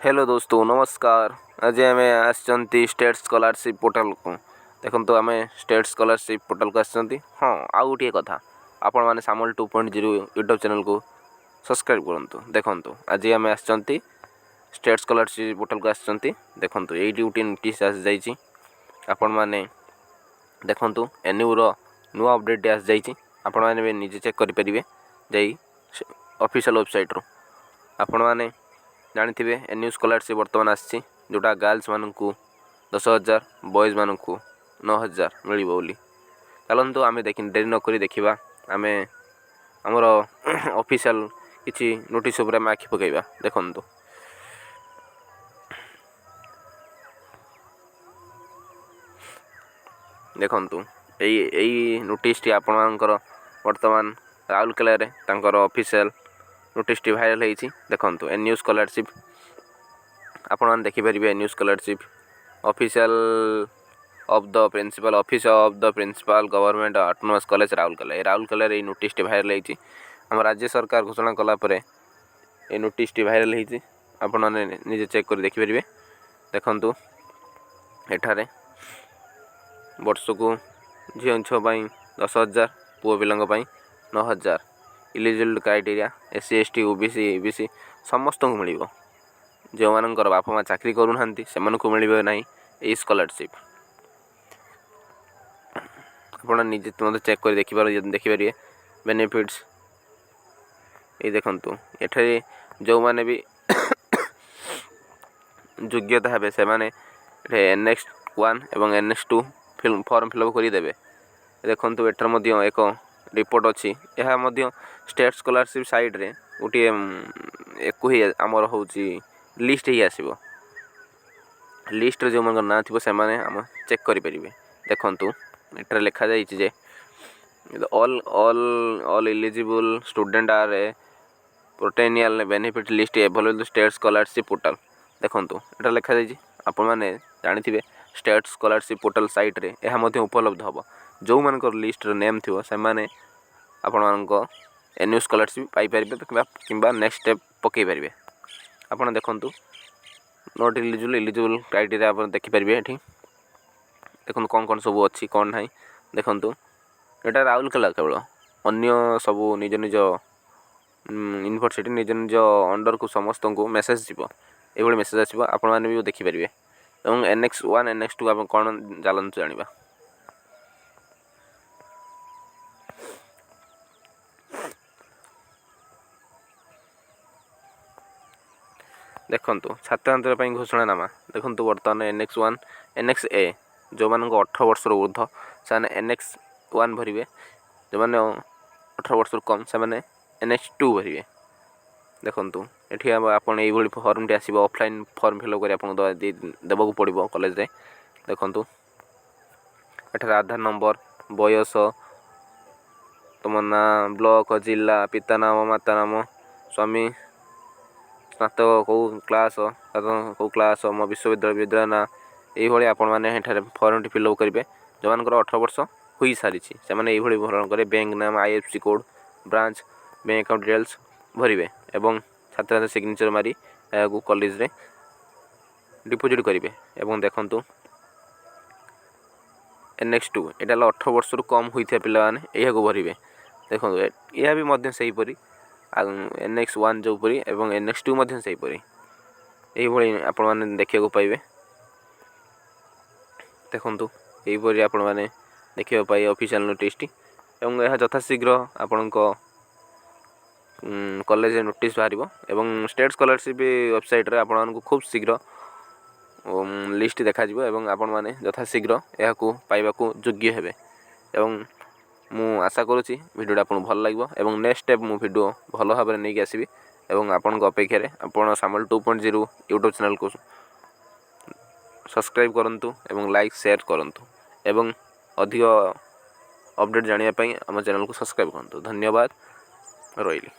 Hello ଦୋସ୍ତ, ନମସ୍କାର। ଆଜି ଆମେ ଆସିଛନ୍ତି ଷ୍ଟେଟ୍ ସ୍କଲାରସିପ୍ ପୋର୍ଟାଲକୁ। ଦେଖନ୍ତୁ, ଆମେ ଷ୍ଟେଟ୍ ସ୍କଲାରସିପ୍ ପୋର୍ଟାଲକୁ ଆସିଛନ୍ତି। ହଁ, ଆଉ ଗୋଟିଏ କଥା, ଆପଣମାନେ ସାମଲ 2.0 ୟୁଟ୍ୟୁବ୍ ଚ୍ୟାନେଲକୁ ସବସ୍କ୍ରାଇବ୍ କରନ୍ତୁ। ଦେଖନ୍ତୁ, ଆଜି ଆମେ ଆସିଛନ୍ତି ଷ୍ଟେଟ୍ ସ୍କଲାରସିପ୍ ପୋର୍ଟାଲକୁ ଆସିଛନ୍ତି। ଦେଖନ୍ତୁ, ଏଇଠି ଗୋଟିଏ ନୋଟିସ୍ ଆସିଯାଇଛି। ଆପଣମାନେ ଦେଖନ୍ତୁ, ଏନ୍ୟୁର ନୂଆ ଅପଡ଼େଟ୍ ଆସିଯାଇଛି। ଆପଣମାନେ ବି ନିଜେ ଚେକ୍ କରିପାରିବେ ଯାଇ ଅଫିସିଆଲ୍ ୱେବସାଇଟ୍ରୁ। ଆପଣମାନେ ଜାଣିଥିବେ, ଏନ୍ୟୁ ସ୍କଲାରସିପ୍ ବର୍ତ୍ତମାନ ଆସିଛି, ଯେଉଁଟା ଗାର୍ଲସମାନଙ୍କୁ 10,000, ବଏଜ୍ମାନଙ୍କୁ 9,000 ମିଳିବ ବୋଲି। ଚାଲନ୍ତୁ, ଆମେ ଦେଖି ଡେରି ନକରି ଦେଖିବା। ଆମେ ଆମର ଅଫିସିଆଲ୍ କିଛି ନୋଟିସ୍ ଉପରେ ଆମେ ଆଖି ପକାଇବା। ଦେଖନ୍ତୁ, ଦେଖନ୍ତୁ, ଏଇ ନୋଟିସ୍ଟି ଆପଣମାନଙ୍କର ବର୍ତ୍ତମାନ ରାଉରକେଲାରେ ତାଙ୍କର ଅଫିସିଆଲ୍ ନୋଟିସ୍ଟି ଭାଇରାଲ୍ ହେଇଛି। ଦେଖନ୍ତୁ, ଏନ୍ ୟୁ ସ୍କଲାରସିପ୍ ଆପଣମାନେ ଦେଖିପାରିବେ। N U scholarship official of the principal, office of the principal, Government Autonomous College, Rourkela. ଏ ରାଉରକେଲାରେ ଏଇ ନୋଟିସ୍ଟି ଭାଇରାଲ୍ ହେଇଛି। ଆମ ରାଜ୍ୟ ସରକାର ଘୋଷଣା କଲା ପରେ ଏ ନୋଟିସ୍ଟି ଭାଇରାଲ୍ ହେଇଛି। ଆପଣମାନେ ନିଜେ ଚେକ୍ କରି ଦେଖିପାରିବେ। ଦେଖନ୍ତୁ, ଏଠାରେ ବର୍ଷକୁ ଝିଅ ଛୁଆ ପାଇଁ 10,000, ପୁଅ ପିଲାଙ୍କ ପାଇଁ 9,000। Eligible criteria S C, S T, O B C, E B C ସମସ୍ତଙ୍କୁ ମିଳିବ। ଯେଉଁମାନଙ୍କର ବାପା ମା' ଚାକିରି କରୁନାହାନ୍ତି, ସେମାନଙ୍କୁ ମିଳିବ ନାହିଁ ଏଇ ସ୍କଲାରସିପ୍। ଆପଣ ନିଜେ ମଧ୍ୟ ଚେକ୍ କରି ଦେଖିପାରିବେ। ବେନିଫିଟ୍ସ ଏଇ ଦେଖନ୍ତୁ, ଏଠାରେ ଯେଉଁମାନେ ବି ଯୋଗ୍ୟତା ହେବେ, ସେମାନେ ଏଠି ଏନ୍ ଏକ୍ସ 1 ଏବଂ N X 2 form fill up କରିଦେବେ। ଦେଖନ୍ତୁ, ଏଠାରେ ମଧ୍ୟ ଏକ ରିପୋର୍ଟ ଅଛି। ଏହା ମଧ୍ୟ ଷ୍ଟେଟ୍ ସ୍କଲାରସିପ୍ ସାଇଟ୍ରେ ଗୋଟିଏ ଏକୁ ହେଇ ଆମର ହେଉଛି ଲିଷ୍ଟ ହେଇ ଆସିବ। ଲିଷ୍ଟରେ ଯେଉଁମାନଙ୍କ ନାଁ ଥିବ, ସେମାନେ ଆମ ଚେକ୍ କରିପାରିବେ। ଦେଖନ୍ତୁ, ଏଠାରେ ଲେଖାଯାଇଛି ଯେ all eligible student are a potential benefit list available state scholarship portal. ଦେଖନ୍ତୁ, ଏଟା ଲେଖାଯାଇଛି। ଆପଣମାନେ ଜାଣିଥିବେ, ଷ୍ଟେଟ୍ ସ୍କଲାରସିପ୍ ପୋର୍ଟାଲ୍ ସାଇଟ୍ରେ ଏହା ମଧ୍ୟ ଉପଲବ୍ଧ ହେବ। ଯେଉଁମାନଙ୍କର ଲିଷ୍ଟରେ ନେମ୍ ଥିବ, ସେମାନେ ଆପଣମାନଙ୍କ ଏନ୍ ୟୁ ସ୍କଲାରସିପ୍ ପାଇପାରିବେ କିମ୍ବା ନେକ୍ସଟ ଷ୍ଟେପ୍ ପକାଇ ପାରିବେ। ଆପଣ ଦେଖନ୍ତୁ, not eligible, eligible criteria ଆପଣ ଦେଖିପାରିବେ ଏଠି। ଦେଖନ୍ତୁ, କ'ଣ କ'ଣ ସବୁ ଅଛି, କ'ଣ ନାହିଁ। ଦେଖନ୍ତୁ, ଏଇଟା ରାଉରକେଲା କେବଳ, ଅନ୍ୟ ସବୁ ନିଜ ନିଜ ୟୁନିଭର୍ସିଟି, ନିଜ ନିଜ ଅଣ୍ଡରକୁ ସମସ୍ତଙ୍କୁ ମେସେଜ୍ ଯିବ। ଏଇଭଳି ମେସେଜ୍ ଆସିବ, ଆପଣମାନେ ବି ଦେଖିପାରିବେ। ଏବଂ ଏନ୍ ଏକ୍ସ 1, ଏନ୍ ଏକ୍ସ 2 ଆପଣ କ'ଣ, ଚାଲନ୍ତୁ ଜାଣିବା। ଦେଖନ୍ତୁ, ଛାତ୍ରାନ୍ତର ପାଇଁ ଘୋଷଣାନାମା। ଦେଖନ୍ତୁ, ବର୍ତ୍ତମାନ ଏନ୍ ଏକ୍ସ 1, ଏନ୍ ଏକ୍ସ ଏ, ଯେଉଁମାନଙ୍କୁ 18 ବର୍ଷରୁ ଉର୍ଦ୍ଧ୍ୱ, ସେମାନେ ଏନ୍ ଏକ୍ସ 1 ଭରିବେ। ଯେଉଁମାନେ 18 ବର୍ଷରୁ କମ୍, ସେମାନେ ଏନ୍ ଏକ୍ସ 2 ଭରିବେ। ଦେଖନ୍ତୁ, ଏଠି ଆପଣ ଏଇଭଳି ଫର୍ମଟି ଆସିବ। ଅଫଲାଇନ୍ ଫର୍ମ ଫିଲ୍ଅପ୍ କରି ଆପଣଙ୍କୁ ଦେବାକୁ ପଡ଼ିବ କଲେଜରେ। ଦେଖନ୍ତୁ, ଏଠାରେ ଆଧାର ନମ୍ବର, ବୟସ, ତୁମ ନାଁ, ବ୍ଲକ, ଜିଲ୍ଲା, ପିତା ନାମ, ମାତା ନାମ, ସ୍ୱାମୀ, ସ୍ନାତକ କେଉଁ କ୍ଲାସ୍, କେଉଁ କ୍ଲାସ୍, ମୋ ବିଶ୍ୱବିଦ୍ୟାଳୟ, ବିଦ୍ୟାଳୟ ନାଁ, ଏଇଭଳି ଆପଣମାନେ ଏଠାରେ ଫର୍ମଟି ଫିଲ୍ଅପ୍ କରିବେ। ଯେଉଁମାନଙ୍କର 18 ବର୍ଷ ହୋଇସାରିଛି, ସେମାନେ ଏଇଭଳି ଭରଣ କରିବେ। ବ୍ୟାଙ୍କ ନାମ, IFC code, branch, bank account details ଭରିବେ ଏବଂ ଛାତ୍ରଛାତ୍ରୀ ସିଗ୍ନେଚର୍ ମାରି ଏହାକୁ କଲେଜରେ ଡିପୋଜିଟ୍ କରିବେ। ଏବଂ ଦେଖନ୍ତୁ, ଏନ୍ ଏକ୍ସ 2, ଏଇଟା ହେଲା 18 ବର୍ଷରୁ କମ୍ ହୋଇଥିବା ପିଲାମାନେ ଏହାକୁ ଭରିବେ। ଦେଖନ୍ତୁ, ଏହା ବି ମଧ୍ୟ ସେହିପରି ଏନ୍ ଏକ୍ସ 1 ଯେଉଁପରି ଏବଂ ଏନ୍ ଏକ୍ସ 2 ମଧ୍ୟ ସେହିପରି। ଏହିଭଳି ଆପଣମାନେ ଦେଖିବାକୁ ପାଇବେ। ଦେଖନ୍ତୁ, ଏହିପରି ଆପଣମାନେ ଦେଖିବାକୁ ପାଇବେ ଅଫିସିଆଲ୍ ନୋଟିସ୍ଟି ଏବଂ ଏହା ଯଥାଶୀଘ୍ର ଆପଣଙ୍କ କଲେଜରେ ନୋଟିସ୍ ବାହାରିବ ଏବଂ ଷ୍ଟେଟ୍ ସ୍କଲାରସିପ୍ ୱେବସାଇଟ୍ରେ ଆପଣମାନଙ୍କୁ ଖୁବ୍ ଶୀଘ୍ର ଲିଷ୍ଟ ଦେଖାଯିବ ଏବଂ ଆପଣମାନେ ଯଥାଶୀଘ୍ର ଏହାକୁ ପାଇବାକୁ ଯୋଗ୍ୟ ହେବେ। ଏବଂ ମୁଁ ଆଶା କରୁଛି ଭିଡ଼ିଓଟା ଆପଣଙ୍କୁ ଭଲ ଲାଗିବ ଏବଂ ନେକ୍ସଟ ଷ୍ଟେପ୍ ମୁଁ ଭିଡ଼ିଓ ଭଲ ଭାବରେ ନେଇକି ଆସିବି ଏବଂ ଆପଣଙ୍କ ଅପେକ୍ଷାରେ ଆପଣ ସାମଲ 2.0 ୟୁଟ୍ୟୁବ୍ ଚ୍ୟାନେଲ୍କୁ ସବସ୍କ୍ରାଇବ୍ କରନ୍ତୁ ଏବଂ ଲାଇକ୍, ସେୟାର କରନ୍ତୁ ଏବଂ ଅଧିକ ଅପଡ଼େଟ୍ ଜାଣିବା ପାଇଁ ଆମ ଚ୍ୟାନେଲ୍କୁ ସବସ୍କ୍ରାଇବ୍ କରନ୍ତୁ। ଧନ୍ୟବାଦ, ରହିଲି।